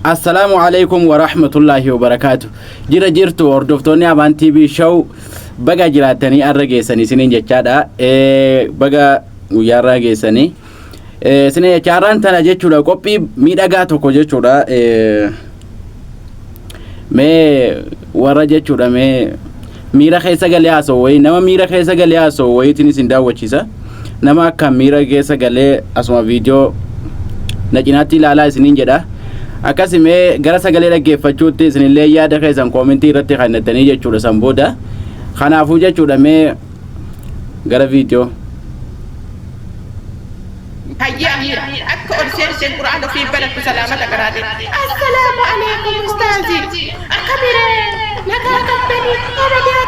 Assalaamu alaikum wa rahmatullahi wa barakaatu. Jira jirtu hordoftoonni Amaan TV show, baga jiraattanii arra geessanii isiniin jechaadha. Baga guyyaarraa geessanii. Isiniin jecha har'aan tana jechuudha qophii miidhagaa tokko jechuudha. Mee warra jechuudha mee miira keessa galee haasa'u wayii, nama miira keessa galee haasa'u wayiitiin isin daawwachiisa. Nama akka miira keessa galee asuma viidiyoo na cinaatti ilaalaa isiniin jedha. Akkasi mee gara sagalee dhaggeeffachuutti isinillee yaada keessan koomentii irratti kennattanii jechuudha san booda. Kanaafuu jechuudha mee gara viidiyoo. Hayyee Amiira, akka ol seenteen Qur'aana ofii banattu salaamata qaraate. Assalaamu alaikum ustaazi. Akkamiree? Nagaa qabdanii? Abadaa.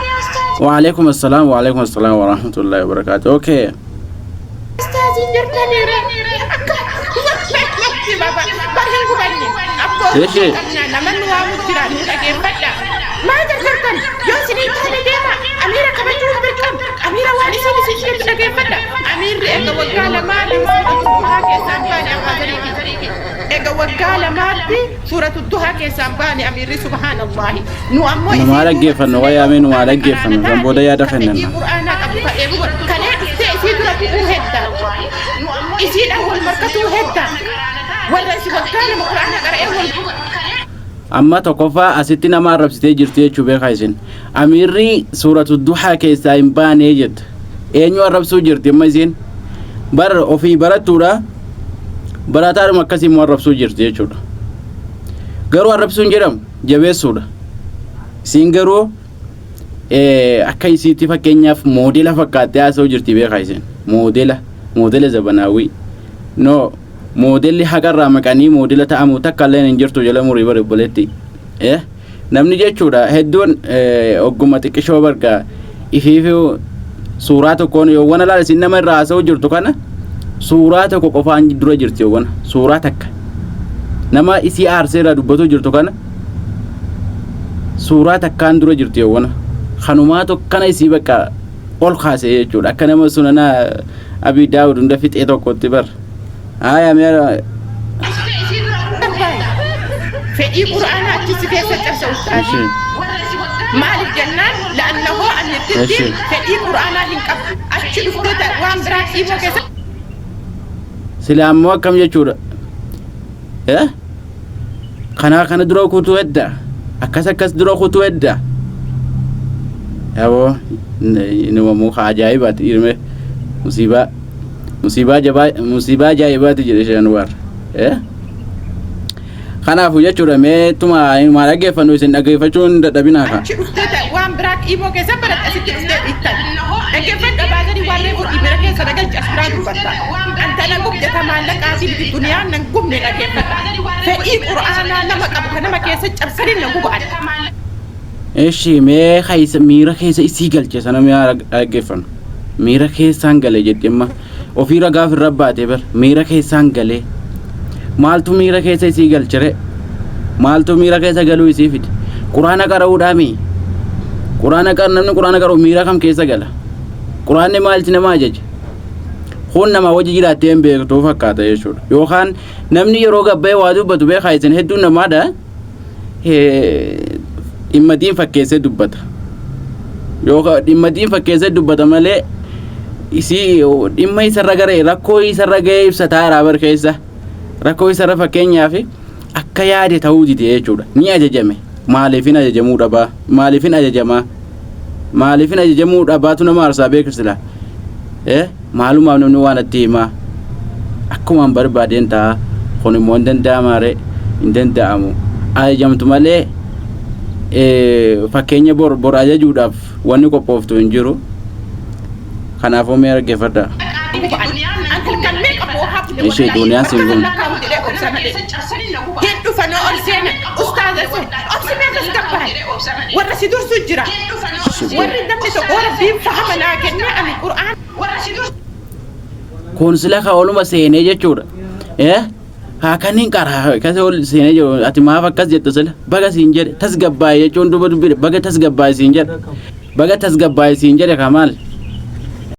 Waalaikum assalam, waalaikum assalam wa rahmatullahi wa barakatuh. Okay. Ustaaziin jirtaniire? Akka baba bar hin gubanne. Abboo qabnaa namanni waamu jira, nu dhageeffadha. Maa jarjartan? Yoo isinii taane deema. Amiira kabajuun dirqama. Amiira waan isin isin jettu dhageeffadha. Amiirri eega waggaa 2 suuratu duhaa keessaan baane abbaa. Eega waggaa 2tti suuratu duhaa keessaan baane amiirri, subhaanallahi. Nu ammoo Numaa dhaggeeffannu, wayyaamee numaa dhaggeeffannu. San booda yaada kennanna. Qur'aanaa qabu kadhee kalee dhuftee isii dura bu'uu hedda. Isiidhaan wal markatuu hedda. Warra isi waggaa 2 qur'aana qara'ee wal Amma tokkoffaa asitti nama arrabsitee jirti jechuu beekaa isin. Amiirri suuratu duhaa keessaa hin baanee jette. Eenyu arrabsuu jirti amma isin? Bar ofii barattuudha. Barataadhuma akkasii immoo arrabsuu jirti jechuudha. Garuu arrabsuun jedhamu jabeessuudha. Isiin garuu akka isiitti fakkeenyaaf moodela fakkaattee haasa'uu jirti beekaa isin. Moodela, moodela zabanaawwii. No, moodelli haqarraa maqanii moodela ta'amu takka illee hin jirtu jala murii bari obboleetti. Namni jechuudha hedduun ogguma xiqqishoo barga ifiifi suuraa tokkoon yoowwan alaal isin nama irraa haasa'uu jirtu kana suuraa tokko qofaan dura jirti, yoowwan suuraa takka nama isii aarsee irraa dubbatuu jirtu kana suuraa takkaan dura jirti, yoowwan kanumaa tokkana isii bakka ol kaase jechuudha, akka nama sunana Abii Daawud hunda fixee tokkotti bar. Haaya mee. Fedhii qur'aanaa achi si keessa cabsa ustaazi. Maaliif jennaan, la'annahoo amirtitti fedhii qur'aanaa hin qabdu. Achi dhuftee waan biraa dhiiboo keessa Sila ammoo akkam jechuudha? Eh? Kanaa kana dura kutuu hedda. Akkas akkas dura kutuu hedda. Yaboo nama muka ajaa'ibaati ilme musiibaa musiibaa jabaa musiibaa ajaa'ibaati jedhe isheen war. Eh? Kanaafuu jechuudha mee tuma maa dhaggeeffannu, isin dhaggeeffachuun dadhabinaa ka. Achi dhuftee waan biraa dhiiboo keessa baratte, asitti dhuftee dhiittan. Dhaggeeffadhu baasanii waan reefu dhiibira keessa nagalchi as biraa dubbatta. Anta na gubde ta maallaqaatii miti, duniyaan nan gubne, dhaggeeffadha. Fedhii qur'aanaa nama qabu kan nama keessa cabsanii na guban. Eshi mee keessa miira keessa isii galche sana mee dhaggeeffannu. Miira keessaan gale jetti amma ofii ragaaf irra baatee bar miira keessaan galee. Maaltu miira keessa isii galchere? Maaltu miira keessa galuu isii fide? Quraana qara'uudhaami. Quraana qar namni quraana qara'u miira kam keessa gala? Quraanni maalti nama ajaja? Kun nama wajji jiraattee hin beektuu fakkaata jechuudha. Yookaan namni yeroo gabbayee waa dubbatu beekaa isin, hedduun namaadha. Dhimma diin fakkeessee dubbata. Yookaan dhimma diin fakkeessee dubbata malee isii dhimma isarra garee rakkoo isarra ga'ee ibsataa jira bar keessa. Rakkoo isarra fakkeenyaaf akka yaade ta'uu dide jechuudha. Ni ajajame. Maaliifin ajajamuu dhabaa? Maaliifin ajajamaa? Maaliifin ajajamuu dhabaatu nama aarsaa beeksisa. Eh? Maalumaaf namni waan natti himaa? Akkumaan barbaadeen ta'a. Kun immoo hin danda'amaa ree? Hin danda'amu. Ajajamtu malee fakkeenya bor bor ajajuudhaaf wanni qophooftu hin jiru. Kanaafuu mee dhaggeeffadhaa. Ishee duniyaan siin kun. Hin dhufanoo ol seenan ustaaza sun obsi mee tasgabbaa'e, warra si dursu jira, warri namni tokko rabbiin fahama naa kennee ani qur'aan Kun sila ka oluma seenee jechuudha. Eh? Haa kanneen qaraa kasi ol seenee jiru, ati maaf akkas jetta, sila baga siin jedhe tasgabbaa'e jechuun duba dubbide, baga tasgabbaa'e siin jedhe, baga tasgabbaa'e siin jedhe, kamaal.